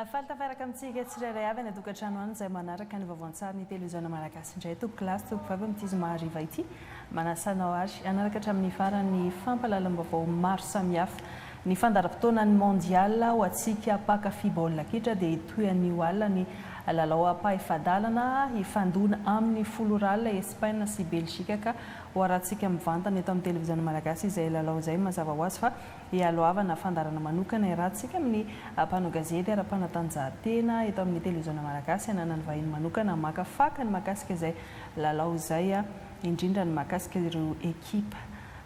Faly tafaraka amintsika tsirairay avy any an-tokantrano any izay manaraka ny vaovao an-tsarin'ny televiziona malagasy indray tompokolahy sy tompokovavy amin'ity zoma hariva ity. Manasa anao ary hanaraka hatramin'ny farany ny fampahalalam-baovao maro samihafa. Ny fandaharam-potoanan'ny Mondial ho antsika mpankafy baolina kitra dia hitohy anio alina ny lalao ampahefa-dalana hifandona amin'ny folo ora alina Espaina sy Belzika ka ho arahantsika mivantana eto amin'ny televiziona malagasy izay lalao izay mazava ho azy fa Hialohavana fandaharana manokana iarahantsika amin'ny mpanao gazety ara-panatanjahantena eto amin'ny televiziona malagasy hananany vahiny manokana hamakafaka ny mahakasika izay lalao izay, indrindra ny mahakasika ireo ekipa.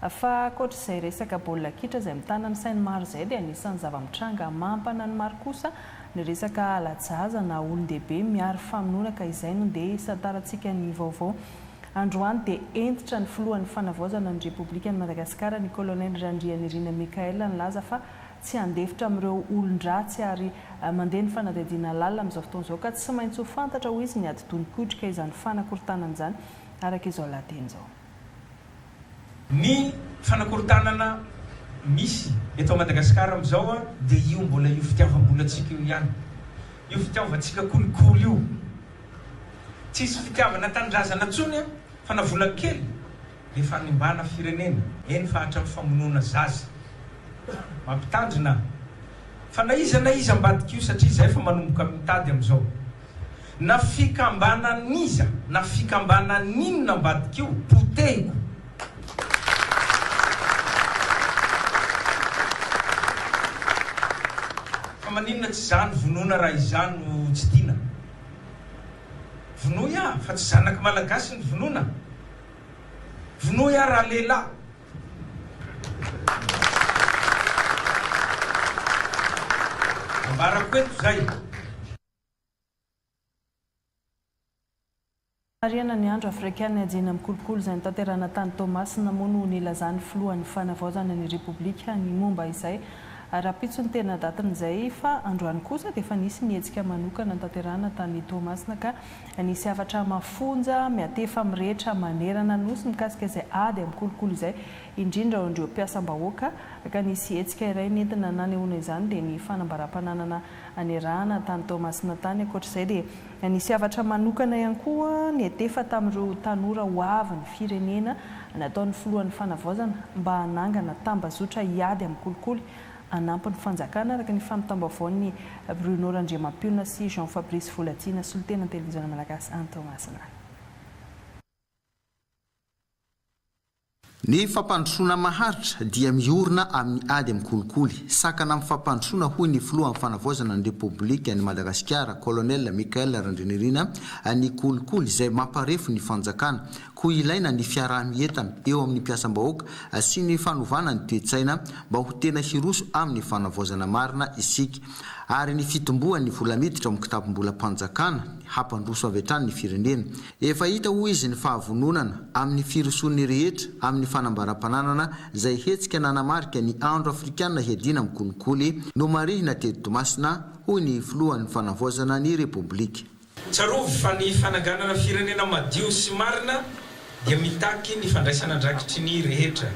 Fa ankoatra izay resaka baolina kitra izay mitana ny sain'ny maro izay dia anisan'ny zava-mitranga mampana ny maro kosa ny resaka hala-jaza na olon-dehibe miaro famonoana ka izay no ndeha hisantarantsika ny vaovao Androany dia hentitra ny filohan'ny fanavaozana ny Repoblikan'i Madagasikara ny Colonel Randrianirina Michaël nilaza fa tsy handefitra amin'ireo olon-dratsy ary mandeha ny fanadihadiana lalina amin'izao fotoana izao ka tsy maintsy ho fantatra hoy izy ny atidoha nikotrika izany fanakorontanana izany araka izao lahateny izao. Ny fanakorontanana misy eto Madagasikara amin'izao dia io mbola io fitiavam-bolantsika io ihany, io fitiavantsika kolikoly io. Tsisy fitiavana tanindrazana tsony an, fa na vola kely de fanimbana firenena, eny fa hatramy famonoana zaza. Mampitandrina fa na iza na iza ambadika io satria zay fa manomboka mitady amizao. Na fikambanan'iza na fikambanan'inona ambadika io, potehiko. Fa maninona tsy za no vonoina raha izaho no tsy tiana? Vonoy aho fa tsy zanak'i Malagasy ny vonoina. Vonoy aho raha lehilahy. Ambarako eto izay. Marihana ny andro afrikana iadiana amin'ny kolikoly izay notanterahina tany Toamasina moa no nilazan'ny filohan'ny fanavaozana ny Repoblika ny momba izay. Rahampitso ny tena datin'izay fa androany kosa dia efa nisy ny hetsika manokana notanterahina tany Toamasina ka nisy hafatra mafonja miantefa amin'ny rehetra manerana ny Nosy mikasika izay ady amin'ny kolikoly izay indrindra ho an'ireo mpiasam-bahoaka ka nisy hetsika iray nentina nanehoana izany dia ny fanambaram-pananana niarahana tany Toamasina tany. Ankoatra izay dia Nisy hafatra manokana ihany koa niantefa tamin'ireo tanora ho avy ny firenena nataon'ny filohan'ny fanavaozana mba hanangana tambazotra hiady amin'ny kolikoly hanampy ny fanjakana, araka ny fampitam-baovaon'i Bruno Randriamampionona sy Jean Fabrice Volatiana, solontenan'ny Televiziona Malagasy any Toamasina. Ny fampandrosoana maharitra dia miorina amin'ny ady amin'ny kolikoly. Sakana amin'ny fampandrosoana hoy ny filohan'ny fanavaozana ny Repoblikan'i Madagasikara, Colonel Michael Randrianirina, ny kolikoly izay mamparefo ny fanjakana. Koa ilaina ny fiaraha-mientana eo amin'ny mpiasam-bahoaka sy ny fanovana ny toe-tsaina mba ho tena hiroso amin'ny fanavaozana marina isika. Ary ny fitomboan'ny vola miditra ao amin'ny kitapom-bolam-panjakana hampandroso avy hatrany ny firenena. Efa hita hoy izy ny fahavononana amin'ny firosoan'ny rehetra amin'ny fanambaram-pananana izay hetsika nanamarika ny andro afrikana hiadiana amin'ny kolikoly nomarihina teto Toamasina hoy ny filohan'ny fanavaozana ny Repoblika. Tsarovy fa ny fananganana firenena madio sy marina dia mitaky ny fandraisana andraikitry ny rehetra.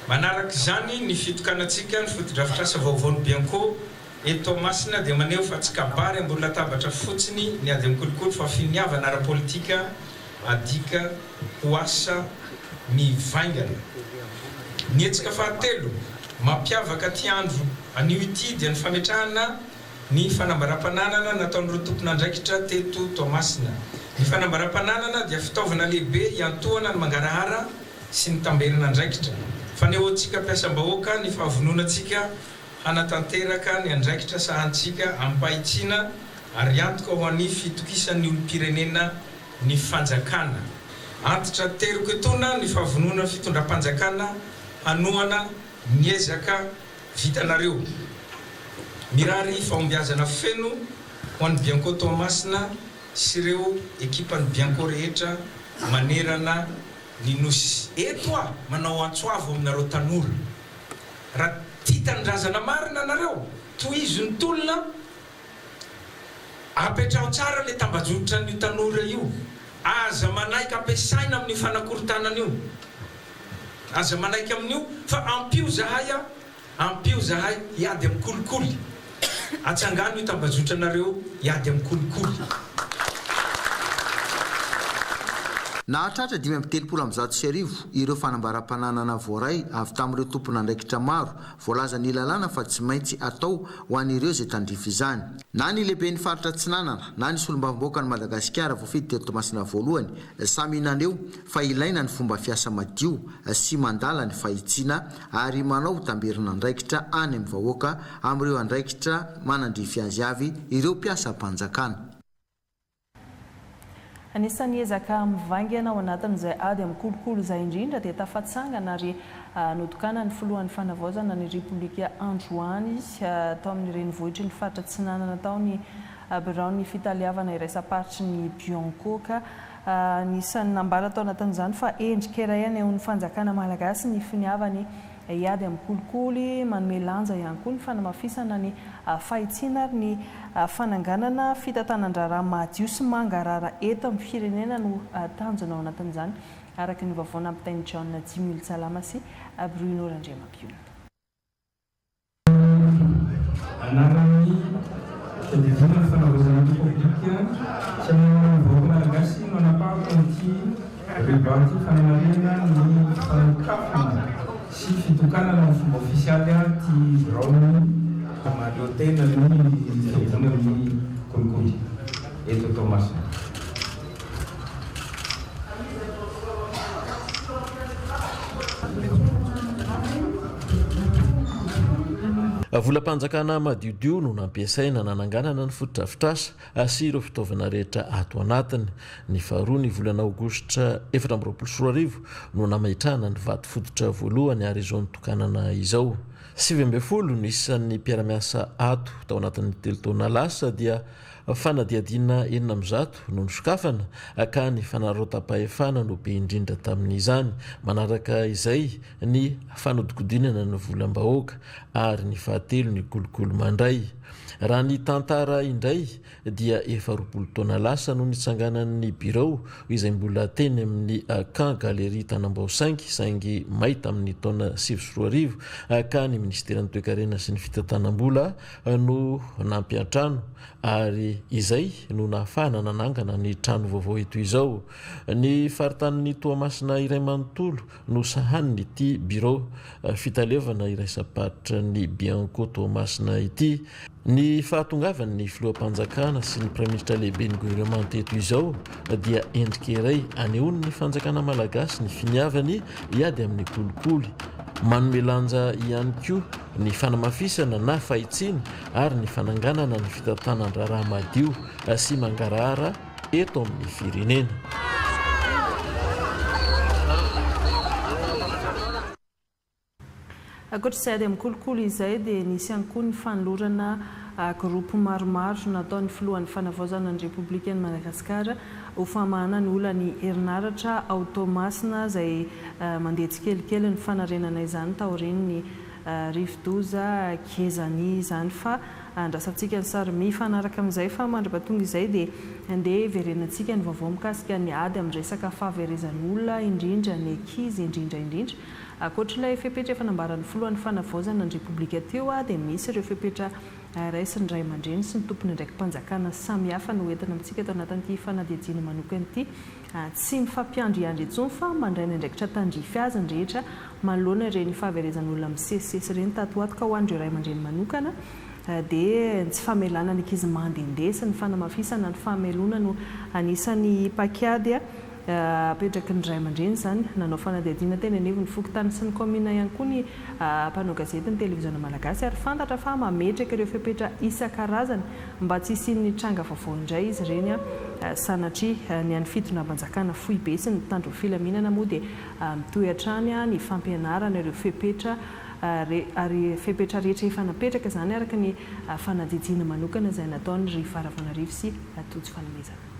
Manaraka izany, ny fitokanantsika ny fotodrafitrasa vaovaon'ny Bianco Eto Toamasina dia maneho fa tsy kabary ambony latabatra fotsiny ny ady amin'ny kolikoly fa finiavana ara-politika adika ho asa mivaingana. Ny hetsika fahatelo mampiavaka ity andro anio ity dia ny fametrahana ny fanambaram-pananana nataon'ireo tompon'andraikitra teto Toamasina. Ny fanambaram-pananana dia fitaovana lehibe hiantohana ny mangarahara sy ny tamberin'andraikitra. Fanehoantsika mpiasam-bahoaka ny fahavononantsika Hanatanteraka ny andraikitra sahanintsika amim-pahitsiana ary antoka ho an'ny fitokisan'ny olom-pirenena ny fanjakana. Antitra teriko etoana ny fahavononan'ny fitondram-panjakana hanohana ny ezaka vitanareo. Mirary fahombiazana feno ho an'ny Bianco Toamasina sy ireo ekipan'ny Bianco rehetra manerana ny Nosy. Eto aho manao antso avo aminareo tanora. Raha tia tanindrazana marina nareo, tohizo ny tolona, apetraho tsara le tambajotran'io tanora io, aza manaiky ampiasaina amin'io fanakorontanana io, aza manaiky amin'io fa ampio zahay a, ampio zahay hiady amin'ny kolikoly. Atsangano io tambajotranareo hiady amin'ny kolikoly. Nahatratra 1135 ireo fanambaram-pananana voaray avy tamin'ireo tompon'andraikitra maro voalazan'ny lalàna fa tsy maintsy atao ho an'ireo izay tandrify izany. Na ny lehiben'ny faritra Atsinanana na ny solombavambahoakan'i Madagasikara voafidy teto Toamasina voalohany samy naneho fa ilaina ny fomba fiasa madio sy mandala ny fahitsiana ary manao tamberin'andraikitra any amin'ny vahoaka amin'ireo andraikitra manandrify azy avy ireo mpiasam-panjakana. Anisan'ny ezaka mivaingana ao anatin'izay ady amin'ny kolikoly izay indrindra dia tafatsangana ary notokanan'ny filohan'ny fanavaozana ny Repoblika androany tao amin'ny renivohitry ny faritra Atsinanana tao ny biraon'ny fitaleavana iraisam-paritry ny Bianco ka anisan'ny nambara tao anatin'izany fa endrika iray anehoan'ny fanjakana malagasy ny finiavany hiady amin'ny kolikoly, manome lanja ihany koa ny fanamafisana ny fahitsiana ary ny fananganana fitantanan-draharaha madio sy mangarahara eto amin'ny firenena no tanjona ao anatin'izany, araka ny vaovao nampitain'i John Jimultsalama sy Bruno Randriamampionona. Anaran'ny fiadidiana ny fanavaozana ny Repoblika sy amin'ny anaran'ny vahoaka malagasy no anapahako an'ity ruban ity fanamarihana ny fanokafana sy fitokanana amin'ny fomba ofisialy ity biraon'ny mahaleo tena ny fiadidiana ny kolikoly eto Toamasina. Volam-panjakana madiodio no nampiasaina nananganana ny fotodrafitrasa sy ireo fitaovana rehetra ato anatiny. Ny faharoa ny volana aogositra 2024 no nametrahana ny vato fototra voalohany ary izao nitokanana izao. 19 no isan'ny mpiara-miasa ato. Tao anatin'ny telo taona lasa dia Fanadihadiana 106 no nosokafana ka ny fanararaotam-pahefana no be indrindra tamin'izany. Manaraka izay ny fanodikodinana ny volam-bahoaka ary ny fahatelo ny kolikoly mandray. Raha ny tantara indray dia efa 20 taona lasa no nitsanganan'ny birao izay mbola teny amin'ny Camp Galerie Tanambao Cinq saingy may tamin'ny taona 2009 ka ny minisiteran'ny toekarena sy ny fitantanam-bola no nampiantrano ary izay no nahafahana nanangana ny trano vaovao eto izao. Ny faritanin'i Toamasina iray manontolo no sahanin'ity birao fitaleavana iraisam-paritra ny Bianco Toamasina ity. Ny fahatongavan'ny filoham-panjakana sy ny praiminisitra lehiben'ny governemanta eto izao dia endrika iray anehoan'ny fanjakana malagasy ny finiavany hiady amin'ny kolikoly. Manome lanja ihany koa ny fanamafisana na fahitsiana ary ny fananganana ny fitantanan-draharaha madio sy mangarahara eto amin'ny firenena. Ankoatra izay ady amin'ny kolikoly izay dia nisy ihany koa ny fanolorana groupe maromaro nataon'ny filohan'ny fanavaozana ny Repoblikan'i Madagasikara ho famahana ny olan'ny herinaratra ao Toamasina izay mandeha tsikelikely ny fanarenana izany taorian'ny rivodoza Gezani izany fa andrasantsika ny sary mifanaraka amin'izay fa mandra-pahatonga izay dia andeha hiverenantsika ny vaovao mikasika ny ady amin'ny resaka fahaverezan'olona indrindra ny ankizy indrindra indrindra Ankoatra ilay fepetra efa nambaran'ny filohan'ny fanavaozana ny Repoblika teo dia misy ireo fepetra raisin'ny ray aman-dreny sy ny tompon'andraiki-panjakana samihafa no entina amintsika ato anatin'ity fanadihadiana manokana ity. Tsy mifampiandriandry intsony fa mandray ny andraikitra tandrify azy ny rehetra manoloana ireny fahaverezan'olona misesisesy ireny tato ho ato ka ho an'ireo ray aman-dreny manokana dia ny tsy famelana ny ankizy mandehandeha sy ny fanamafisana ny fahamelona no anisan'ny paikady Apetraky ny ray aman-dreny izany. Nanao fanadihadiana teny anivon'ny fokontany sy ny kaominina ihany koa ny mpanao gazety ny televiziona malagasy ary fantatra fa mametraka ireo fepetra isan-karazany mba tsy hisian'ny tranga vaovao indray izy ireny sanatria. Ny an'ny fitondram-panjakana foibe sy ny mpitandro ny filaminana moa dia mitohy hatrany ny fampianarana ireo fepetra ary fepetra rehetra efa napetraka izany araka ny fanadihadiana manokana izay nataon'i Rivo Ravanarivo sy Tojo Fanomezana.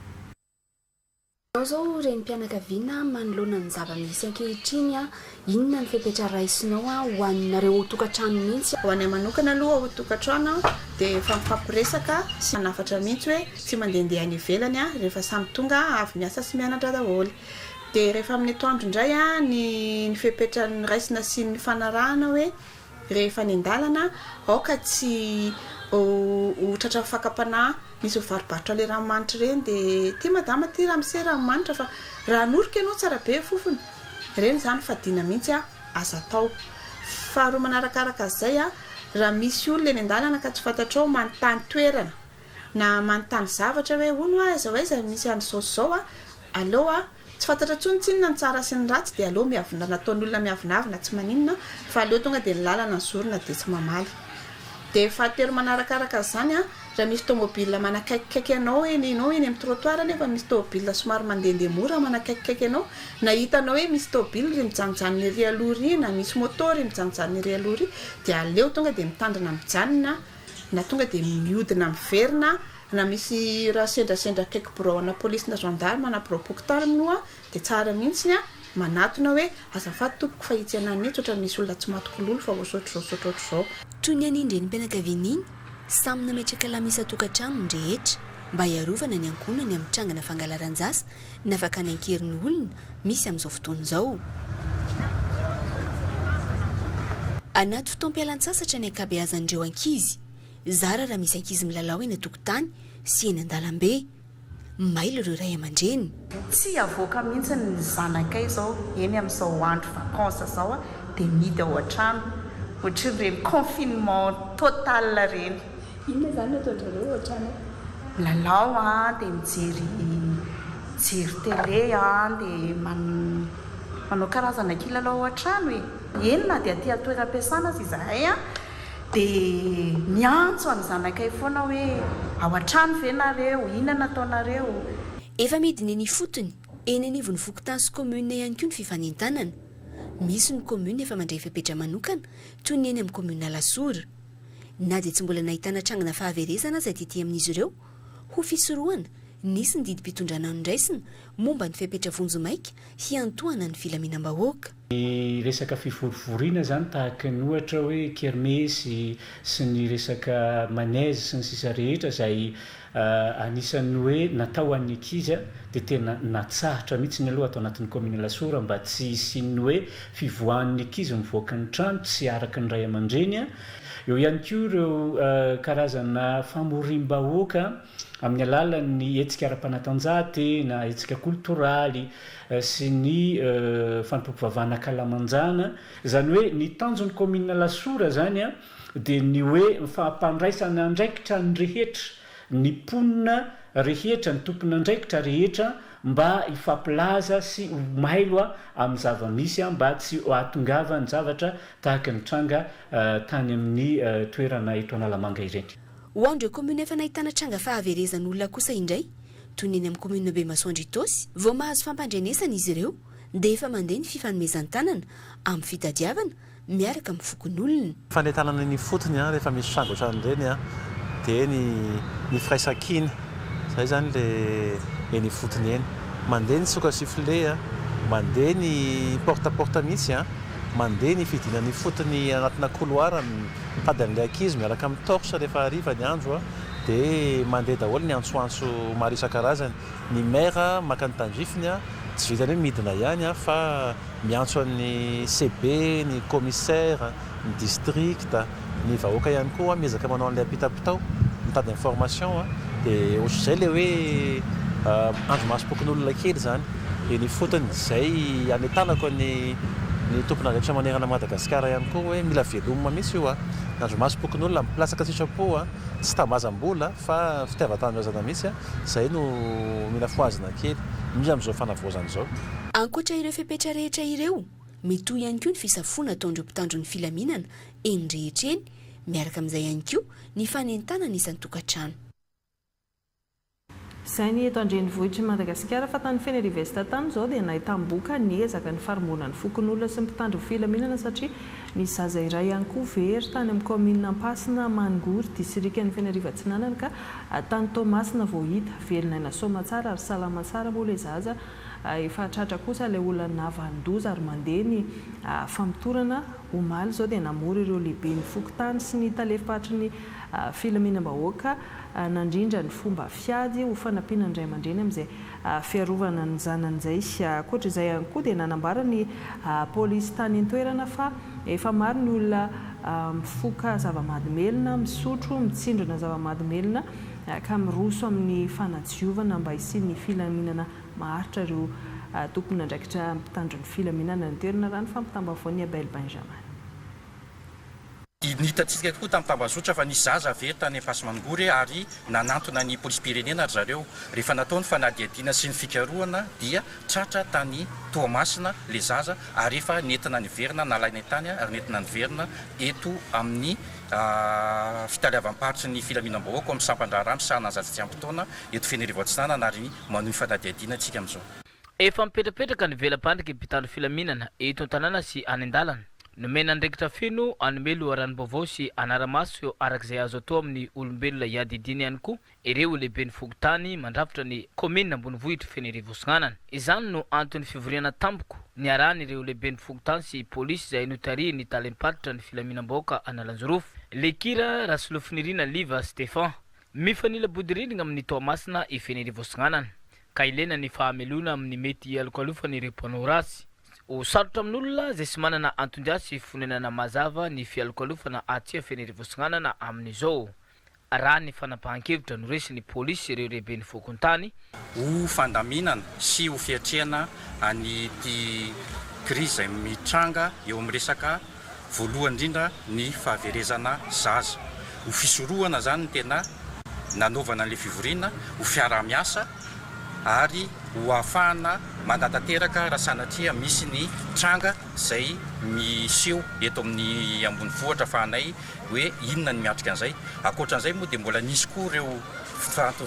Ianao izao renim-pianakaviana manoloana ny zava-misy ankehitriny, inona ny fepetra raisinao ho anareo ao tokantrano mihitsy? Ho anay manokana aloha ao an-tokantrano dia efa mifampiresaka sy manafatra mihitsy hoe tsy mandehandeha any ivelany rehefa samy tonga avy miasa sy mianatra daholo. Dia rehefa amin'ny atoandro indray ny fepetra noraisina sy nifanarahana hoe. Rehefa any an-dalana, aoka tsy ho tratran'ny fakam-panahy misy mivarobarotra ilay ranomanitra ireny dia ity madama ity ramose ranomanitra fa raha hanoroka ianao tsara be ny fofony. Ireny izany fadiana mihitsy aza atao. Faharoa manarakaraka an'izay, raha misy olona eny an-dalana ka tsy fantatrao manontany toerana na manontany zavatra hoe hono hoa aiza ho aiza misy an'izao sy izao, aleo Tsy fantatra intsony tsinona ny tsara sy ny ratsy dia aleo miavona nataon'olona miavonavona tsy maninona fa aleo tonga dia ny lalana ny zorona dia tsy mamaly. Dia fahatelo manarakaraka an'izany an, raha misy tomobile manakaikikaiky anao eny ianao eny amin'ny trottoir nefa misy tomobile somary mandehandeha mora manakaikikaiky anao na hitanao hoe misy tomobile ry mijanojanona ery aloha ery na misy moto ry mijanojanona ery aloha ery dia aleo tonga dia mitandrina mijanona na tonga dia mihodina miverina Na misy raha sendrasendra akaiky birao ana polisy na gendarme na biraom-pokontany moa dia tsara mihitsy ny manatona hoe azafady tompoko fa itsy ananona itsy ohatran'ny misy olona tsy matoko lolo fa ohatrohatr'izao sy ohatrohatr'izao. Toy ny an'iny renim-pianakaviana iny, samy nametraka lamy isan-tokantrano ny rehetra mba hiarovana ny ankohonany amin'ny trangana fangalaran-jaza na fakana an-keriny olona misy amin'izao fotoana izao. Anaty fotoam-pialan-tsasatra ny ankabeazan'ireo ankizy. Zara raha misy ankizy milalao eny an-tokotany sy eny an-dalambe. Mailo ireo ray aman-dreny. Tsy avoaka mihitsy ny zanakay izao eny amin'izao andro vacances izao dia mihidy ao an-trano. Ohatran'ireny confinement total ireny. Inona izany no ataon-drareo ao an-trano ao? Milalao an, dia mijery mijery télé an, dia manao karazana kilalao ao an-trano e. Eny na dia aty an-toeram-piasana aza izahay an, Dia miantso an'ny zanakay foana hoe, ao an-trano ve nareo? Inona no ataonareo? Efa midina eny ifotony, eny anivon'ny fokontany sy commune ihany koa ny fifanentanana. Misy ny commune efa mandray fepetra manokana, toy ny eny amin'ny commune Alasora. Na dia tsy mbola nahitana trangana fahaverezana aza tety amin'izy ireo, ho fisorohana, nisy ny didim-pitondrana noraisina momba ny fepetra vonjimaika hiantohana ny filaminam-bahoaka. Ny resaka fivorivoriana izany tahaka ny ohatra hoe kermesy sy ny resaka manège sy ny sisa rehetra izay anisan'ny hoe natao ho an'ny ankizy dia tena natsahatra mihitsy ny aloha ato anatin'ny commune Alasora mba tsy hisian'ny hoe fivoahan'ny ankizy mivoaka ny trano tsy araka ny ray aman-dreny. Eo ihany koa ireo karazana famoriam-bahoaka amin'ny alalan'ny hetsika ara-panatanjahantena, hetsika koltoraly sy ny fanompoam-pivavahana ankalamanjana. Izany hoe ny tanjon'ny kaominina Alasora izany dia ny hoe fampandraisana andraikitra ny rehetra, ny mponina rehetra, ny tompon'andraikitra rehetra mba hifampilaza sy ho mailo amin'ny zava-misy mba tsy hahatongavan'ny zavatra tahaka ny tranga tany amin'ny toerana eto Analamanga ireny. Ho an'ireo kaominina efa nahitana tranga fahaverezan'olona kosa indray, toy ny eny amin'ny kaominina Bemasoandro Itaosy, vao mahazo fampandrenesana izy ireo dia efa mandeha ny fifanomezan-tanana amin'ny fitadiavana miaraka amin'ny fokonolona. Fanentanana eny ifotony rehefa misy tranga ohatran'ireny dia ny ny firaisankina, izay izany ilay eny ifotony eny. Mandeha ny tsoka sifflet, mandeha ny porte à porte mihitsy, mandeha ny fidinana ifotony anatina couloir Mitady an'ilay ankizy miaraka amin'ny torche rehefa hariva ny andro dia mandeha daholo ny antsoantso maro isan-karazany. Ny maire maka ny tandrifiny, tsy vitan'ny hoe midina ihany fa miantso an'ny CB, ny commissaire, ny district, ny vahoaka ihany koa miezaka manao an'ilay ampitampitao, mitady information dia ohatr'izay ilay hoe andrimasom-pokonolona kely izany eny ifotony. Izay anentanako ny ny tompon'andraikitra manerana an'i Madagasikara ihany koa hoe mila velomina mihitsy io a! Ny andrimasom-pokonolona milatsaka an-tsitrapo a, tsy tambazam-bola fa fitiavan-tanindrazana mihitsy a, izay no mila fohazina kely, indrindra amin'izao fanavaozana izao. Ankoatra ireo fepetra rehetra ireo, mitohy ihany koa ny fisafoana ataon'ireo mpitandro ny filaminana eny rehetra eny, miaraka amin'izay ihany koa ny fanentanana isan-tokantrano. Izay ny eto an-drenivohitr'i Madagasikara fa tany Fenerive Est tany izao dia nahitam-boka ny ezaka nifarimbonan'ny fokonolona sy ny mpitandro ny filaminana satria nisy zaza iray ihany koa very tany amin'ny kaominina Ampasina Maningory disirikan'i Fenerive Atsinanana ka tany Toamasina vao hita. Velon'aina soamatsara ary salama tsara moa ilay zaza. Efa tratra kosa ilay olona nahavanon-doza ary mandeha ny famotorana. Omaly izao dia namory ireo lehiben'ny fokontany sy ny talem-paritry ny filaminam-bahoaka nandrindra ny fomba fiady ho fanampiana ny ray aman-dreny amin'izay fiarovana ny zanany izay. Ankoatra izay ihany koa dia nanambara ny polisy tany an-toerana fa efa maro ny olona mifoka zava-mahadomelina, misotro, mitsindrona zava-mahadomelina ka miroso amin'ny fanadiovana mba hisian'ny filaminana maharitra ireo tompon'andraikitra mpitandro ny filaminana ny toerana raha ny fampitam-baovaon'i Abel Benjamin. Nihitantsika tokoa tamin'ny tambazotra fa nisy zaza very tany Ampasimangory ary nanantona ny polisim-pirenena ry zareo. Rehefa natao ny fanadihadiana sy ny fikarohana dia tratra tany Toamasina ilay zaza ary efa nentina niverina nalainay tany ary nentina niverina eto amin'ny fitaleavam-paritry ny filaminam-bahoaka ao amin'ny sampan-draharaha misahana ny zaza tsy ampy taona eto Fenerivo Atsinanana ary manohy fanadihadiana isika amin'izao. Efa mipetrapetraka ny vela-pandriky mpitandro filaminana eto an-tanàna sy any an-dalana. Nomena andraikitra feno hanome loharanom-baovao sy hanara-maso araka izay azo atao amin'ny olombelona iadidiany ihany koa ireo lehiben'ny fokontany mandrafitra ny kaominina ambonivohitr'i Fenerivo Atsinanana. Izany no anton'ny fivoriana tampoka niarahan'ireo lehiben'ny fokontany sy polisy izay notarihin'ny talem-paritra ny filaminam-bahoaka Analanjirofo, Lekira Rasolofonirina Liva Stephan. Mifanila bodirindrina amin'i Toamasina i Fenerivo Atsinanana ka ilaina ny fahamelohana amin'ny mety hialokalofan'ireo mpanao ratsy. Ho sarotra amin'olona izay tsy manana anton-dia sy fonenana mazava ny fialokalofana aty Fenerivo Atsinanana amin'izao. Raha ny fanapahan-kevitra noresin'ny polisy sy ireo lehiben'ny fokontany, Ho fandaminana sy ho fiatrehana an'ity krizy izay mitranga eo amin'ny resaka voalohany indrindra ny fahaverezana zaza. Ho fisorohana izany no tena nanaovana an'ilay fivoriana, ho fiaraha-miasa ary ho ahafahana manatanteraka raha sanatria misy ny tranga izay miseho eto amin'ny ambonivohitra afahanay hoe inona ny miatrika an'izay. Ankoatra an'izay moa dia mbola nisy koa ireo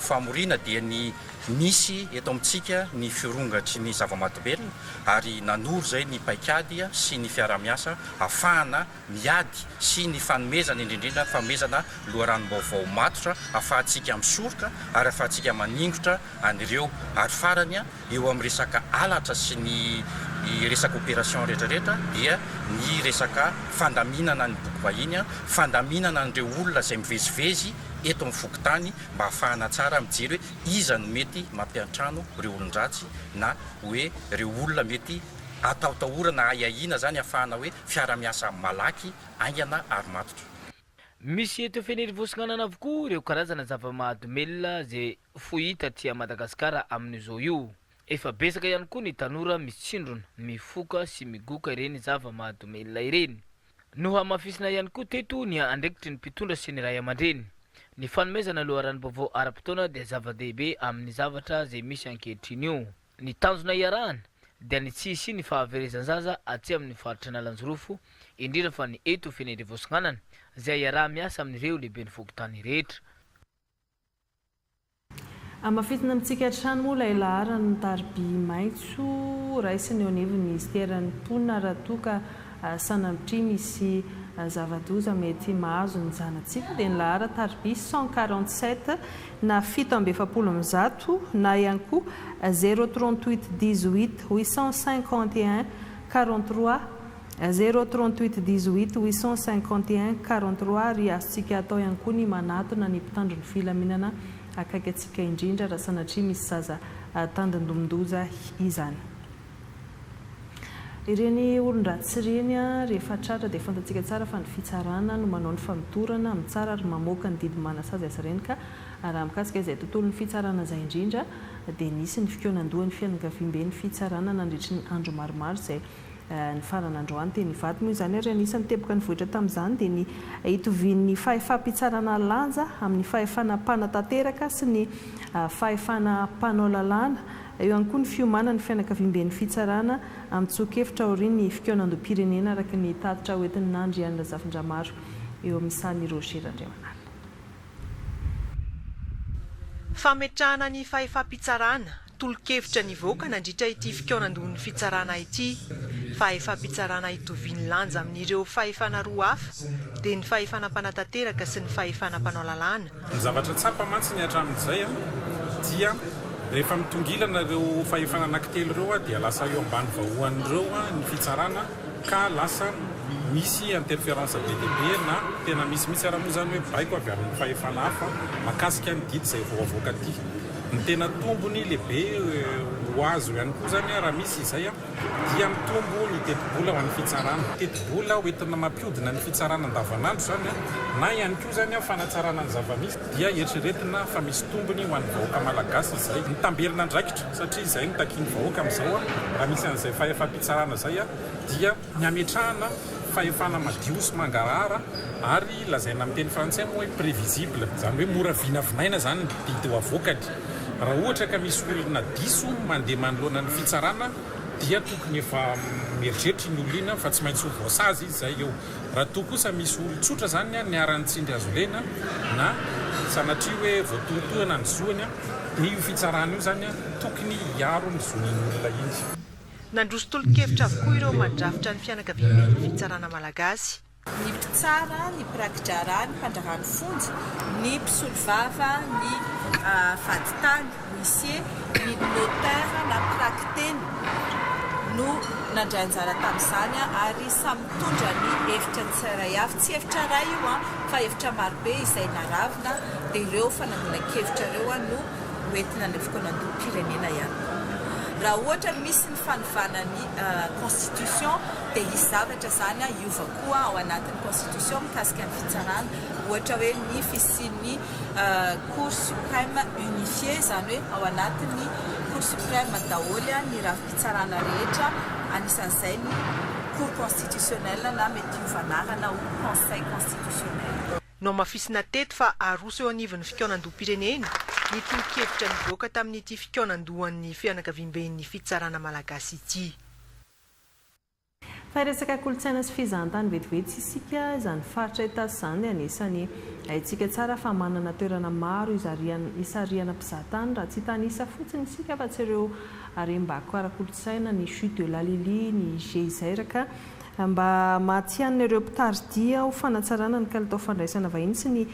famoriana dia ny misy eto amintsika ny firongatry ny zava-mahadomelina ary nanoro izay ny paikady sy ny fiaraha-miasa ahafahana miady sy ny fanomezana indrindra indrindra ny fanomezana loharanom-baovao matotra ahafahantsika misoroka ary ahafahantsika maningotra an'ireo ary farany Eo amin'ny resaka halatra sy ny resaka opération rehetra rehetra dia ny resaka fandaminana ny boky vahiny, fandaminana an'ireo olona izay mivezivezy eto amin'ny fokontany mba hahafahana tsara mijery hoe iza no mety mampiantrano ireo olon-dratsy na hoe ireo olona mety atahotahorana, ahiahiana izany hahafahana hoe fiara-miasa malaky, haingana ary matotra. Misy eto Fenerivosinganana avokoa ireo karazana zava-mahadomelina izay fohita aty Madagasikara amin'izao io. Efa betsaka ihany koa ny tanora mitsindrona, mifoka sy migoka ireny zava-mahadomelina ireny. Nohamafisina ihany koa teto ny andraikitry ny mpitondra sy ny ray aman-dreny. Ny fanomezana loharanom-baovao ara-potoana dia zava-dehibe amin'ny zavatra izay misy ankehitriny io. Ny tanjona iarahana dia ny tsy hisian'ny fahaverezan-jaza aty amin'ny faritra Analanjirofo, indrindra fa ny eto Fenerivosinganana, izay iaraha-miasa amin'ireo lehiben'ny fokontany rehetra. Hamafisina amintsika hatrany moa ilay laharan'ny tariby maitso raisina eo anivon'ny minisiteran'ny mponina raha toa ka sanatria misy zava-doza mety mahazo ny zanatsika dia ny laharan-tariby 147 na 147 na ihany koa zéro 38 18 851 43 Zéro 38 18 851 43 ary azontsika atao ihany koa ny manatona ny mpitandro ny filaminana akaiky antsika indrindra raha sanatria misy zaza tandindomin-doza izany. Ireny olon-dratsy ireny rehefa tratra dia fantatsika tsara fa ny fitsarana no manao ny famotorana, mitsara ary mamoaka ny didy manasazy azy ireny ka raha mikasika izay tontolon'ny fitsarana izay indrindra dia nisy ny fikaonandohan'ny fianakaviamben'ny fitsarana nandritry ny andro maromaro izay Nifarana androany teny Ivato moa izany ary anisan'ny teboka nivoitra tamin'izany dia ny hitovian'ny fahefam-pitsarana lanja amin'ny fahefana mpanatanteraka sy ny fahefana mpanao lalàna. Eo ihany koa ny fiomanan'ny fianakaviamben'ny fitsarana amin'ny tsoa-kevitra aorian'ny fikaonandoham-pirenena araka ny tatitra hoentin'i Nandrianina Zafindramaro eo amin'ny sahan'i Roger Randriamanala. Fametrahana ny fahefam-pitsarana, tolo-kevitra nivoaka nandritra ity fikaonandohan'ny fitsarana ity. Fahefam-pitsarana itovian'ny lanja amin'ireo fahefana roa hafa dia ny fahefana mpanatanteraka sy ny fahefana mpanao lalàna. Ny zavatra tsapa mantsy ny hatramin'izay dia rehefa mitongilana ireo fahefana anankitelo ireo dia lasa eo ambany vahoan'ireo ny fitsarana ka lasa misy interference be dia be na tena misy mihitsy ara moa izany hoe baiko avy amin'ny fahefana hafa mahakasika ny didy izay vao avoaka aty. Ny tena tombony lehibe ho Ho azo ihany koa izany raha misy izay dia mitombo ny tetibola ho an'ny fitsarana. Tetibola hoentina mampihodina ny fitsarana andavanandro izany na ihany koa izany fanatsarana ny zava-misy dia eritreretina fa misy tombony ho an'ny vahoaka malagasy izay. Mitamberin'andraikitra satria izay no takian'ny vahoaka amin'izao raha misy an'izay fahefam-pitsarana izay dia ny hametrahana fahefana madio sy mangarahara ary lazaina amin'ny teny frantsay moa hoe prévisible, izany hoe mora vinavinaina izany ny didy ho avoakany. Raha ohatra ka misy olona diso mandeha manoloana ny fitsarana dia tokony efa mieritreritra iny olona iny fa tsy maintsy ho voasazy izy izay eo. Raha toa kosa misy olon-tsotra izany niharan'ny tsindry hazo lena na sanatria hoe voatohintohina ny zoany dia io fitsarana io izany tokony hiaro ny zon'iny olona iny. Nandroso tolo-kevitra avokoa ireo mandrafitra ny fianakaviamben'ny fitsarana malagasy. Ny mpitsara, ny mpiraki-draharaha, ny mpandraharaha ny fonja, ny mpisolovava, ny vadintany, huissier, ny notaire na mpiraki-teny no nandray anjara tamin'izany ary samy nitondra ny hevitra ny tsirairay avy. Tsy hevitra iray io fa hevitra marobe izay naravona dia ireo fanangonan-kevitra ireo no hoentina any fikaonandoham-pirenena ihany koa. Raha ohatra misy ny fanovana ny constitution dia hisy zavatra izany hiova koa ao anatin'ny constitution mikasika ny fitsarana, ohatra hoe ny fisian'ny cour supreme unifiée, izany hoe ao anatin'ny cour supreme daholo ny rafi-pitsarana rehetra, anisan'izay ny cour constitutionnelle na mety hiova anarana ho conseil constitutionnel. Nohamafisina teto fa aroso eo anivon'ny fikaonandoham-pirenena ny tolo-kevitra nivoaka tamin'ity fikaonandohan'ny fianakaviamben'ny fitsarana malagasy ity. Fa hiresaka kolontsaina sy fizahantany vetivety isika, izany faritra Itasy izany dia anisan'ny haintsika tsara fa manana toerana maro isarihana mpizahatany raha tsy hitanisa fotsiny isika fa tsy ireo harem-bakoka ara-kolontsaina, ny chute de la Lily, ny geyser ka Mba matihanina ireo mpitari-dia ho fanatsarana ny kalitao fandraisana vahiny sy ny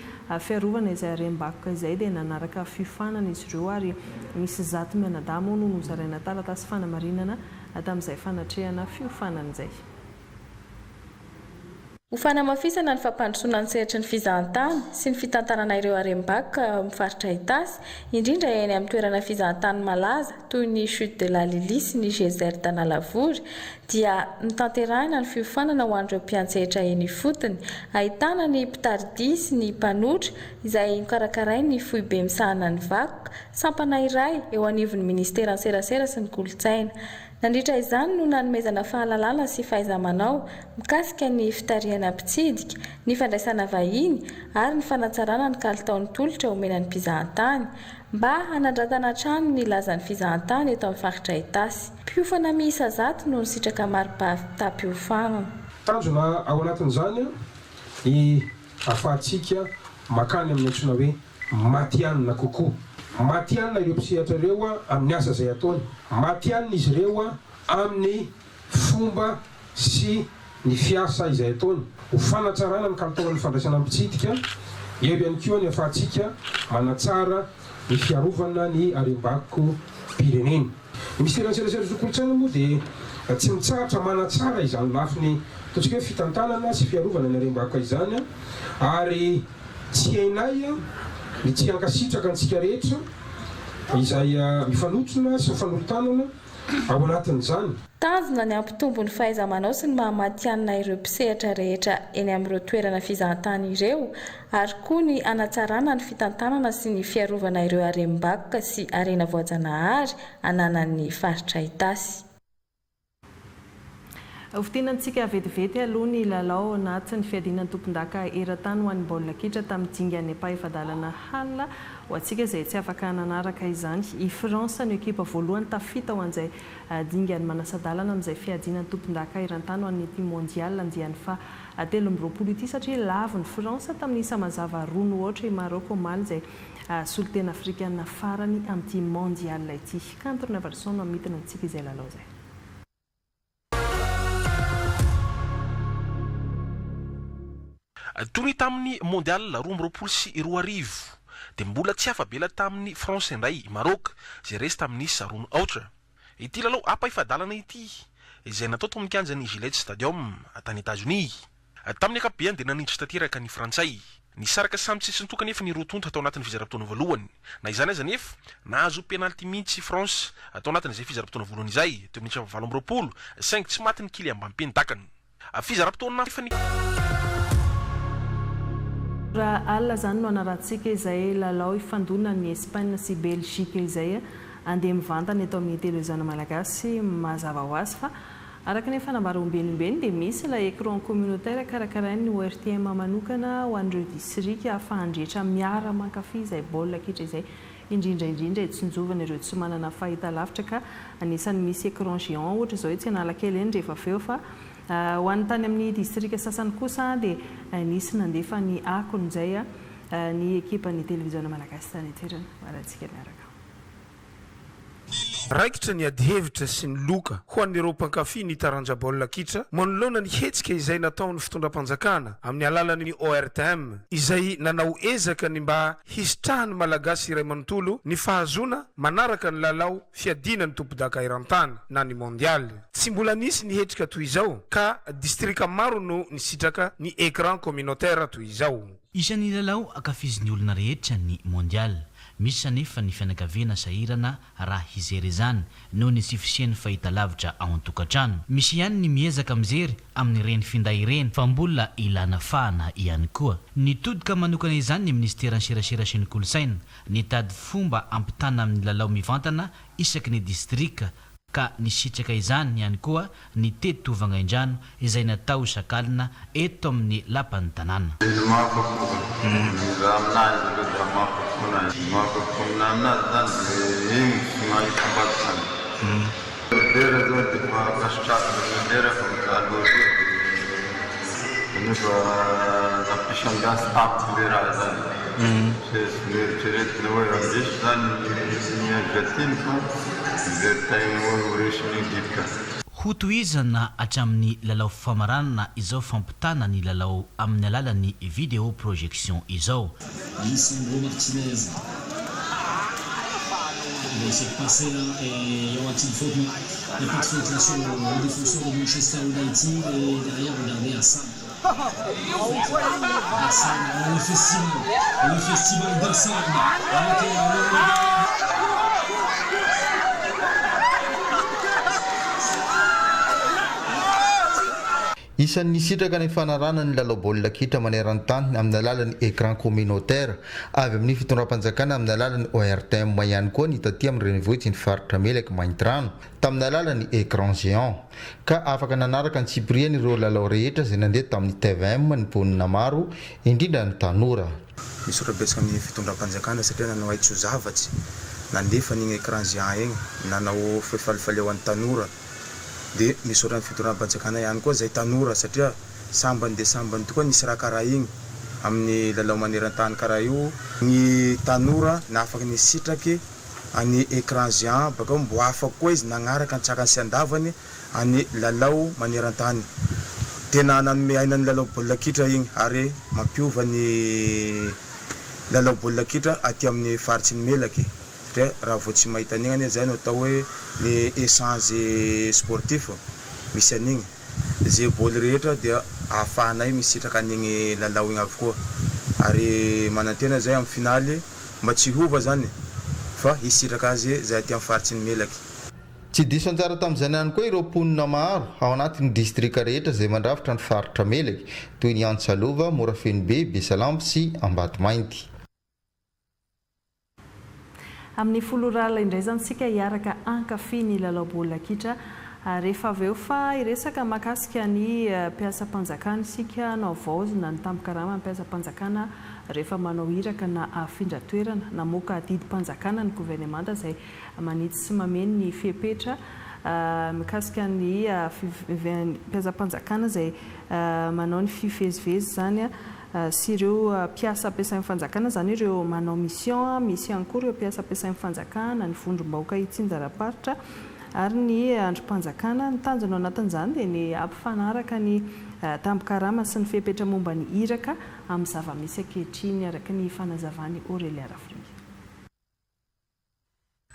fiarovana izay harem-bakoka izay dia nanaraka fiofanana izy ireo ary misy zato mianadahy moa no nozaraina taratasy fanamarinana tamin'izay fanatrehana fiofanana izay. Ho fanamafisana ny fampandrosoana ny sehatry ny fizahantany sy ny fitantanana ireo harem-bakoka ao amin'ny faritra Itasy, indrindra eny amin'ny toerana fizahantany malaza toy ny Chute de la Lily sy ny Geyser d'Analavory, dia notanterahina ny fiofanana ho an'ireo mpiantsehatra eny ifotony, ahitana ny mpitari-dia sy ny mpanotra, izay nokarakarain'ny Foibe misahana ny vakoka, sampana iray eo anivon'ny Ministeran'ny Serasera sy ny Kolontsaina. Nandritra izany no nanomezana fahalalana sy fahaiza-manao mikasika ny fitarihana mpitsidika, ny fandraisana vahiny ary ny fanatsarana ny kalitaon'ny tolotra omena ny mpizahantany. Mba hanandratana hatrany ny lazan'ny fizahantany eto amin'ny faritra Itasy. Mpiofana miisa zato no nisitraka mari-pahavitam-piofanana. Tanjona ao anatin'izany ny hahafahantsika makany amin'ny antsoina hoe matihanina kokoa. Matihanina ireo mpisehatra ireo amin'ny asa izay ataony. Matihanina izy ireo amin'ny fomba sy ny fiasa izay ataony ho fanatsarana ny kalitaon'ny fandraisana mpitsidika, eo ihany koa ny afahantsika manatsara ny fiarovana ny harem-bakom-pirenena. Ny Minisiteran'ny Serasera sy ny Kolontsaina moa dia tsy mitsahatra manatsara izany lafiny ataontsika hoe fitantanana sy fiarovana ny harem-bakoka izany ary tsy hainay ny tsy hankasitraka antsika rehetra izay mifanotrona sy mifanolo-tanana ao anatin'izany. Tanjona ny hampitombo ny fahaiza-manao sy ny maha matihanina ireo mpisehatra rehetra eny amin'ireo toerana fizahantany ireo ary koa ny hanatsarana ny fitantanana sy ny fiarovana ireo harem-bakoka sy harena voajanahary ananan'ny faritra Itasy. Hofintinantsika vetivety aloha ny lalao anatin'ny fiadiana ny tompondaka eran-tany ho an'ny baolina kitra tamin'ny dingan'ny ampahefa-dalana halina ho antsika izay tsy afaka nanaraka izany. I France no ekipa voalohany tafita ho an'izay dingan'ny manasa-dalana amin'izay fiadiana ny tompondaka eran-tany ho an'ity Mondial andiany faha 23 ity satria lavon'i France tamin'ny isa mazava roa no aotra i Maroc omaly izay solontena afrikana farany amin'ity Mondial ity. Kanto Rinavalson no hamintina antsika izay lalao izay. Toy ny tamin'ny Mondial 2022, dia mbola tsy afa-bela tamin'i France indray i Maroc, izay resy tamin'ny isa roa no aotra. Ity lalao ampahefa-dalana ity, izay natao tao amin'ny kianjan'ny Gillette Stadium, tany Etazonia. Tamin'ny ankapobeny dia nanindry tanteraka ny Frantsay. Nisaraka samy tsisy nitoka anefa ny roa tonta tao anatin'ny fizaram-potoana voalohany. Na izany aza anefa, nahazo penalty mihitsy i France tao anatin'izay fizaram-potoana voalohany izay, teo amin'ny minitra fahavalo amby 28, saingy tsy matin'i Kylian Mbappé ny dakany. Fizaram-potoana efa ny. Raha alina izany no hanarahantsika izay lalao hifandonan'ny Espagne sy Belgique izay andeha mivantana eto amin'ny televiziona malagasy mazava ho azy fa araka ny efa nambara ombenimbeny dia misy ilay écran communautaire karakarain'ny ORTM manokana ho an'ireo distrika ahafahan-drehetra miara-mankafy izay baolina kitra izay indrindra indrindra hitsinjovana ireo tsy manana fahitalavitra ka anisan'ny misy écran géant ohatra izao etsy Analakely eny rehefa avy eo fa ho an'ny tany amin'ny distrika sasany kosa dia nisy nandefa ny akony izay ny ekipan'ny televiziona malagasy tany an-toerana ho arahantsika miaraka. Raikitra ny adihevitra sy ny loka ho an'ireo mpankafy ny taranja baolina kitra manoloana ny hetsika izay nataon'ny fitondram-panjakana amin'ny alalan'ny ORTM izay nanao ezaka ny mba hisitrahan'ny Malagasy iray manontolo ny fahazoana manaraka ny lalao fiadiana ny tompondaka eran-tany na ny Mondial. Tsy mbola nisy ny hetrika toy izao ka distrika maro no nisitraka ny écran communautaire toy izao. Isan'ny lalao ankafizin'ny olona rehetra ny Mondial. Misy anefa ny fianakaviana sahirana raha hijery izany noho ny tsy fisian'ny fahitalavitra ao an-tokantrano. Misy ihany ny miezaka mijery amin'ireny finday ireny fa mbola ilana fahana ihany koa. Nitodika manokana izany ny minisiteran'ny serasera sy ny kolontsaina, nitady fomba hampitana amin'ny lalao mivantana isaky ny distrika ka nisitraka izany ihany koa ny teto Vangaindrano izay natao isak'alina eto amin'ny lapan'ny tanàna. Izy mahafa-po ka. Raha aminahy izy aloha dia mahafa-po anahy. Ny mahafa-po aminahy aminazy zany dia igny tsy mahita ambadikany. Lera zao dia efa ankasitrahako ny lera fa mijaly loha loha dia nefa nampisy ambiance tampoka le raha zany. Tsy tsy noeritreretina hoe handresy zany ny Argentine fa noveritaigna hoe ho resin'i Egypta. Hotohizana hatramin'ny lalao famaranana izao fampitana ny lalao amin'ny alalan'ny vidéo projection izao. Lisandro Martinez Il va essayer de passer là et il y aura-t-il faute Non, il n'y a pas de faute là sur le défenseur de Manchester United et derrière regardez Hassan. Hassan, le festival, le festival d'Hassan. Isan'ny nisitraka ny fanarahana ny lalao baolina kitra maneran-tany amin'ny alalan'ny écran communautaire avy amin'ny fitondram-panjakana amin'ny alalan'ny ORTM ihany koa ny taty amin'ny renivohitry ny faritra Melaky Maintirano tamin'ny alalan'ny écran géant ka afaka nanaraka antsipiriany ireo lalao rehetra izay nandeha tamin'ny tvm ny mponina maro indrindra ny tanora. Misaotra betsaka ny fitondram-panjakana satria nanao haitso zavatsy nandefa an'igny écran géant igny nanao fifalifalia ho an'ny tanora. Dia misaotra ny fitondram-panjakana ihany koa izay tanora satria sambany dia sambany tokoa nisy raha karaha igny amin'ny lalao maneran-tany karaha io, ny tanora nahafaky nisitraky an'i écran géant bakeo mbo afaka koa izy nagnaraka antsakany sy andavany an'i lalao maneran-tany. Tena nanome aina ny lalao baolina kitra igny ary mampiova ny lalao baolina kitra aty amin'ny faritry ny Melaky. Satria raha vao tsy mahita an'igny anie zay no atao hoe le échange sportif misy an'igny, ze bôly rehetra dia ahafahanay misitraka an'igny lalao igny avokoa ary manantena zay am finaly mba tsy hiova zany fa hisitraka azy zay aty am faritry ny Melaky. Tsy diso anjara tamin'izany ihany koa ireo mponina maro ao anatin'ny distrika rehetra izay mandrafitra ny faritra Melaky, toy ny Antsalova, Morafenobe, Besalampy sy Ambatomainty. Amin'ny folo ora alina indray izany isika hiaraka hankafy ny lalao baolina kitra rehefa avy eo fa hiresaka mahakasika ny mpiasam-panjakana isika navaozina ny tambin-karaman'ny mpiasam-panjakana rehefa manao iraka na afindra toerana. Namoaka didim-panjakana ny governemanta izay manitsy sy mameno ny fepetra mikasika ny mpiasam-panjakana izay manao ny fivezivezy izany sy ireo mpiasa ampiasain'ny fanjakana, izany hoe ireo manao mission, misy ihany koa ireo mpiasa ampiasain'ny fanjakana, ny vondrom-bahoaka itsinjaram-paritra ary ny andrim-panjakana. Ny tanjona ao anatin'izany dia ny hampifanaraka ny tambin-karama sy ny fepetra momba ny iraka amin'ny zava-misy ankehitriny, araka ny fanazavan'i Aurélia Rafrika.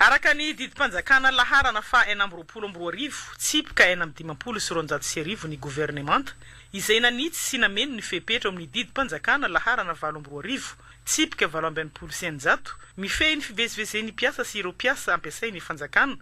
Araka ny didim-panjakana laharana faha 2026, tsipika 256 ny governemanta, izay nanitsy sy nameno ny fepetra ao amin'ny didim-panjakana laharana 2008, tsipika 668, mifehy ny fivezivezen'ny mpiasa sy ireo mpiasa ampiasain'ny fanjakana,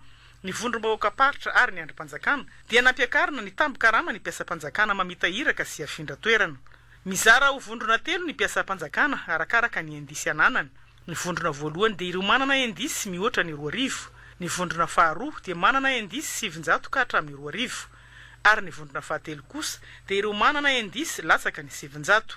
ny vondrom-bahoakam-paritra ary ny andrim-panjakana, dia nampiakarina ny tambin-karaman'ny mpiasam-panjakana mamita iraka sy afindra toerana. Mizara ho vondrona telo ny mpiasam-panjakana arakaraka ny indisy ananany. Ny vondrona voalohany dia ireo manana indisy mihoatra ny 2000. Ny vondrona faharoa dia manana indisy 900 ka hatramin'ny 2000. Ary ny vondrona fahatelo kosa dia ireo manana indisy latsaka ny 900.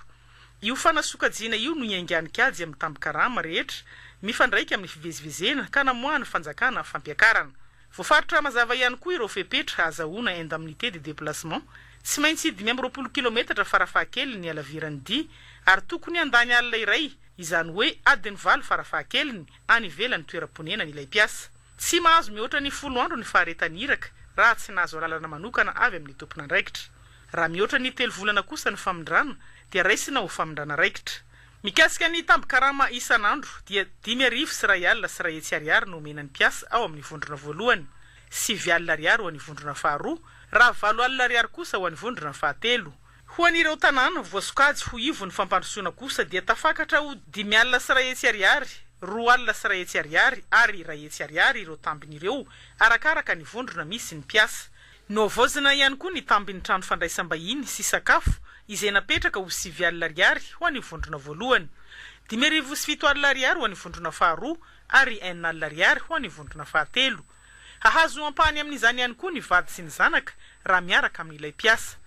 Io fanasokajiana io no iaingan'ny kajy amin'ny tambin-karama rehetra mifandraika amin'ny fivezivezena ka namoahan'ny fanjakana fampiakarana. Voafaritra mazava ihany koa ireo fepetra ahazahoana indemnité de déplacement, tsy maintsy 25 kilometatra farafahakeliny ny halaviran'ny dia ary tokony handany alina iray, izany hoe adiny valo farafahakeliny, any ivelan'ny toeram-ponenany ilay mpiasa. Tsy mahazo mihoatra ny folo andro ny faharetan'ny iraka raha tsy nahazo alalana manokana avy amin'ny tompon'andraikitra. Raha mihoatra ny telo volana kosa ny famindrana dia raisina ho famindrana raikitra. Mikasika ny tambin-karama isan'andro dia 105 100 ariary no omena ny mpiasa ao amin'ny vondrona voalohany, 900 ariary ho an'ny vondrona faharoa, raha 800 ariary kosa ho an'ny vondrona fahatelo. Ho an'ireo tanàna voasokajy ho ivon'ny fampandrosoana kosa dia tafakatra ho 105 100 ariary, 102 100 ariary ary 100 ariary ireo tambiny ireo arakaraka ny vondrona misy ny mpiasa. Nohavaozina ihany koa ny tambin'ny trano fandraisam-bahiny sy sakafo izay napetraka ho 900 ariary ho an'ny vondrona voalohany, 705 ariary ho an'ny vondrona faharoa ary 60 ariary ho an'ny vondrona fahatelo. Hahazo ampahany amin'izany ihany koa ny vady sy ny zanaka raha miaraka amin'ilay mpiasa.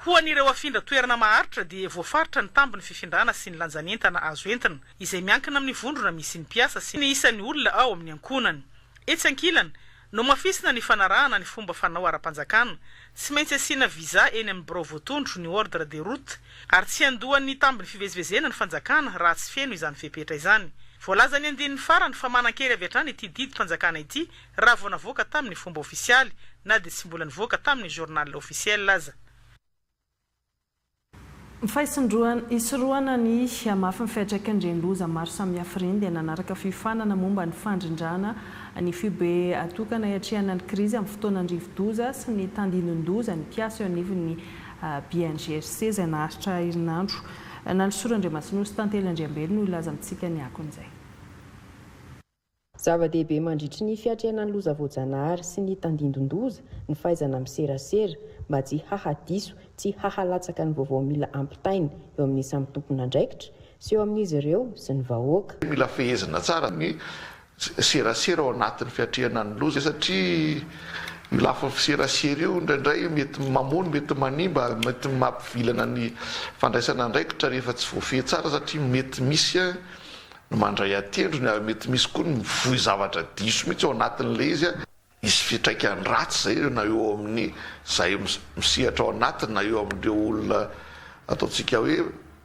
Ho an'ireo afindra toerana maharitra dia voafaritra ny tambin'ny fifindrana sy ny lanjan'entana azo entina, izay miankina amin'ny vondrona misy ny mpiasa sy ny isan'ny olona ao amin'ny ankohonany. Etsy ankilany, nohamafisina ny fanarahana ny fomba fanao ara-panjakana, tsy maintsy asiana visa eny amin'ny birao voatondro ny ordre de route, ary tsy handoa ny tambin'ny fivezivezena ny fanjakana raha tsy feno izany fepetra izany. Voalazan'ny andininy farany fa manan-kery avy hatrany ity didim-panjakana ity raha vao navoaka tamin'ny fomba ofisialy na dia tsy mbola nivoaka tamin'ny Journal officiel aza. Fa hisorohana ny hamafin'ny fiantraikan'ireny loza maro samihafa ireny dia nanaraka fiofanana momba ny fandrindrana ny foibe atokana hiatrehana ny krizy amin'ny fotoanan'ny rivodoza sy ny tandindon-doza ny mpiasa eo anivon'ny BNGRC izay naharitra herinandro. Nalisoa Randriamasinoro sy Tantely Andriambelo no hilaza amintsika ny akon'izay. Zava-dehibe mandritry ny fiatrehana ny loza voajanahary sy ny tandindon-doza ny fahaizana miserasera mba tsy hahadiso, tsy hahalatsaka ny vaovao mila ampitaina eo amin'ny samy tompon'andraikitra sy eo amin'izy ireo sy ny vahoaka. Mila fehezina tsara ny serasera ao anatin'ny fiatrehana ny loza satria io lafiny fiserasera io indraindray mety mamono, mety manimba, mety mampivilana ny fandraisana andraikitra rehefa tsy voafehy tsara satria mety misy ny mandray an-tendrony ary mety misy koa ny mivoy zavatra diso mihitsy ao anatin'ilay izy, hisy fiantraikany ratsy izay na eo amin'ny izay misehatra ao anatiny na eo amin'ireo olona ataontsika hoe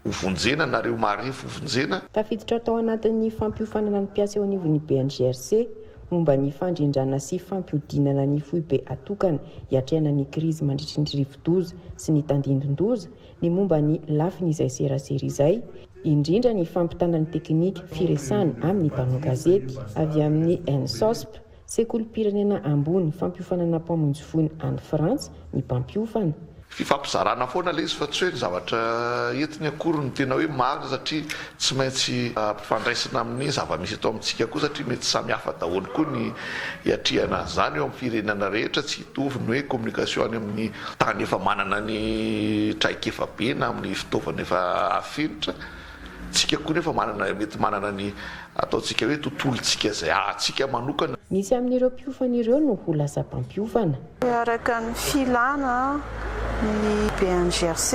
hovonjena na ireo marefo hovonjena. Tafiditra tao anatin'ny fampiofanana ny mpiasa eo anivon'ny BNGRC momba ny fandrindrana sy fampihodinana ny foibe atokana hiatrehana ny krizy mandritry ny rivodoza sy ny tandindon-doza ny momba ny lafiny izay serasera izay, indrindra ny fampitana ny teknika firesahana amin'ny mpanao gazety avy amin'ny ENSOSP, sekolim-pirenena ambony fampiofanana mpamonjy voina any Frantsa, ny mpampiofana. Fifampizarana foana ilay izy fa tsy hoe ny zavatra entiny akory no tena hoe marina satria tsy maintsy ampifandraisina amin'ny zava-misy eto amintsika koa satria mety samy hafa daholo koa ny hiatrehana an'izany eo amin'ny firenena rehetra, tsy hitovy ny hoe communication any amin'ny tany efa manana ny traikefa be na amin'ny fitaovana efa hafenitra, tsika koa nefa manana mety manana ny ataontsika hoe tontolontsika izay ahantsika manokana. Misy amin'ireo mpiofana ireo no ho lasa mpampiofana. Araka ny filana ny BNGRC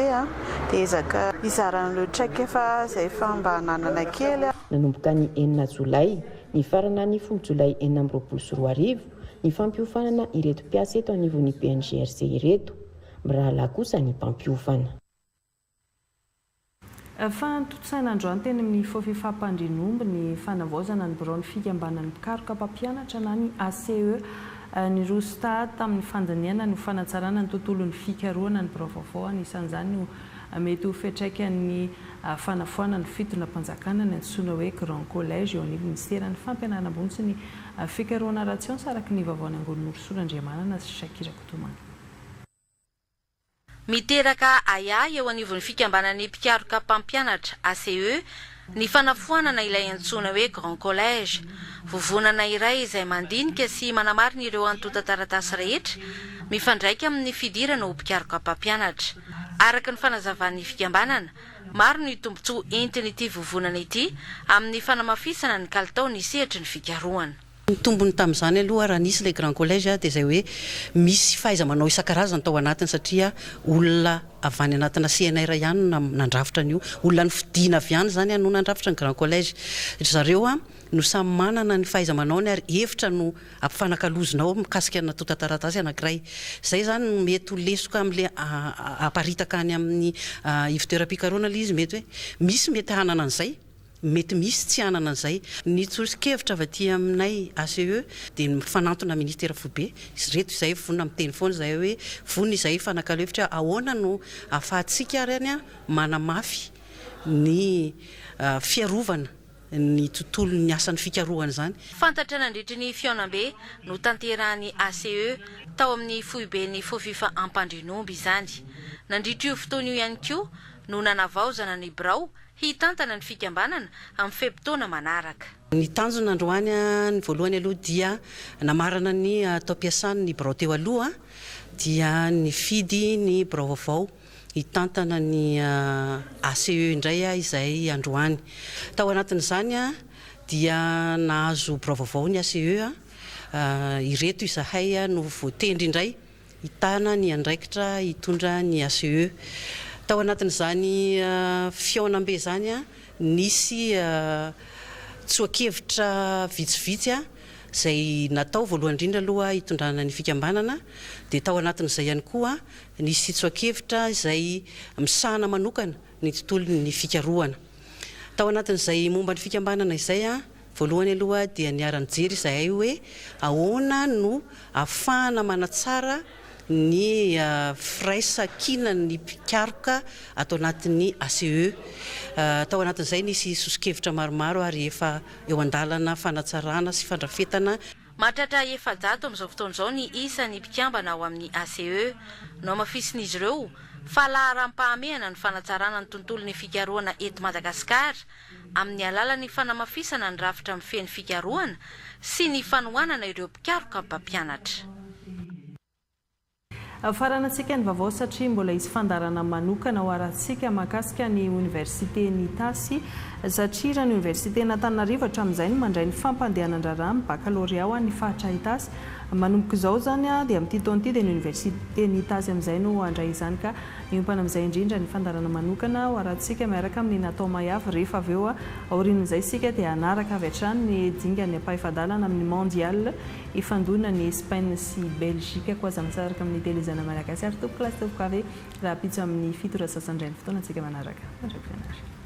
dia ezaka hizara an'ireo traikefa izay efa mba ananana kely. Nanomboka ny enina jolay, nifarana ny folo jolay 2026 ny fampiofanana ireto mpiasa eto anivon'ny BNGRC ireto. Mirahalahy kosa ny mpampiofana. Fantontsaina androany teny amin'ny Fofifa Ampandrianomby ny fanavaozana ny biraon'ny fikambanan'ny mpikaroka mpampianatra na ny ACE. Niroso sahady tamin'ny fandinihana ny ho fanatsarana ny tontolon'ny fikarohana ny birao vaovao, anisan'izany ny ho mety ho fiantraikan'ny fanafoanana ny fitondram-panjakana ny antsoina hoe Grand Collège eo anivon'ny minisiteran'ny Fampianarana ambony sy ny Fikarohana ara-tsiansa araka ny vaovao nangonin'i Norosoa Randriamanana sy Shakira Kotomanga. Miteraka ahiahy eo anivon'ny fikambanan'ny mpikaroka mpampianatra, ACE, ny fanafoanana ilay antsoina hoe Grand Collège. Vovonana iray izay mandinika sy manamarina ireo antontan-taratasy rehetra mifandraika amin'ny fidirana ho mpikaroka mpampianatra. Araka ny fanazavan'ny fikambanana, maro ny tombontsoa entin'ity vovonana ity amin'ny fanamafisana ny kalitaon'ny sehatry ny fikarohana. Ny tombony tamin'izany aloha raha nisy ilay grand collège dia izay hoe misy fahaiza-manao isan-karazany tao anatiny satria olona avy any anatina CNR ihany no nandrafitra an'io, olona nofidina avy any izany no nandrafitra ny grand collège. Ry zareo no samy manana ny fahaiza-manaony ary hevitra no ampifanakalozina ao mikasika ny antontan-taratasy anankiray. Izay izany no mety ho lesoka amin'ilay aparitaka any amin'ny ivon-toeram-pikarohana ilay izy mety hoe misy mety hanana an'izay. Mety misy tsy hanana an'izay. Ny tsoso-kevitra avy aty aminay ACE dia ny mifanantona ministera foibe, ireto izay vonona miteny foana izahay hoe vonona izahay hifanakalo hevitra ahoana no ahafahantsika ary any manamafy ny fiarovana ny tontolon'ny asan'ny fikarohana izany. Fantatra nandritry ny fihaonambe notanterahan'ny ACE tao amin'ny foiben'ny Fofifa Ampandrianomby izany. Nandritra io fotoana io ihany koa no nanavaozana ny birao Hitantana ny fikambanana amin'ny fe-potoana manaraka. Ny tanjona androany, ny voalohany aloha dia namarana ny taom-piasany ny birao teo aloha dia nifidy ny birao vaovao hitantana ny ACE indray izay androany. Tao anatin'izany dia nahazo birao vaovao ny ACE, ireto izahay no voatendry indray hitana ny andraikitra hitondra ny ACE. Tao anatin'izany fihaonambe izany, nisy tsoa-kevitra vitsivitsy izay natao, voalohany indrindra aloha hitondrana ny fikambanana, dia tao anatin'izay ihany koa nisy tsoa-kevitra izay misahana manokana ny tontolon'ny fikarohana. Tao anatin'izay momba ny fikambanana izay, Voalohany aloha dia niara-nijery izahay hoe ahoana no ahafahana manatsara ny firaisan-kinan'ny mpikaroka ato anatin'ny ACE. Tao anatin'izay nisy soso-kevitra maromaro ary efa eo an-dalana fanatsarana sy fandrafetana. Mahatratra 400 amin'izao fotoana izao ny isan'ny mpikambana ao amin'ny ACE. Nohamafisin'izy ireo fa laharam-pahamehana ny fanatsarana ny tontolon'ny fikarohana eto Madagasikara amin'ny alalan'ny fanamafisana ny rafitra mifehy ny fikarohana sy ny fanohanana ireo mpikaroka mpampianatra. Faranantsika ny vaovao satria mbola hisy fandaharana manokana ho arahantsika mahakasika ny oniversiten'Itasy satria raha ny oniversiten'Antananarivo hatramin'izay no mandray ny fampandehanan-draharaha amin'ny bakalorea ho an'ny faritra Itasy manomboka izao izany dia amin'ity taona ity dia ny oniversiten'Itasy amin'izay no handray izany ka Miompana amin'izay indrindra ny fandaharana manokana ho arahantsika miaraka amin'ny Natao Maiavy rehefa avy eo. Aorian'izay isika dia hanaraka avy hatrany ny dingan'ny ampahefa-dalana amin'ny Mondial hifandonan'i Espagne sy Belgique. Koa aza misaraka amin'ny Televiziona Malagasy ary tompokolahy sy tompokovavy rahampitso amin'ny 7 ora sasany indray ny fotoanantsika manaraka. Mandra-pianarana.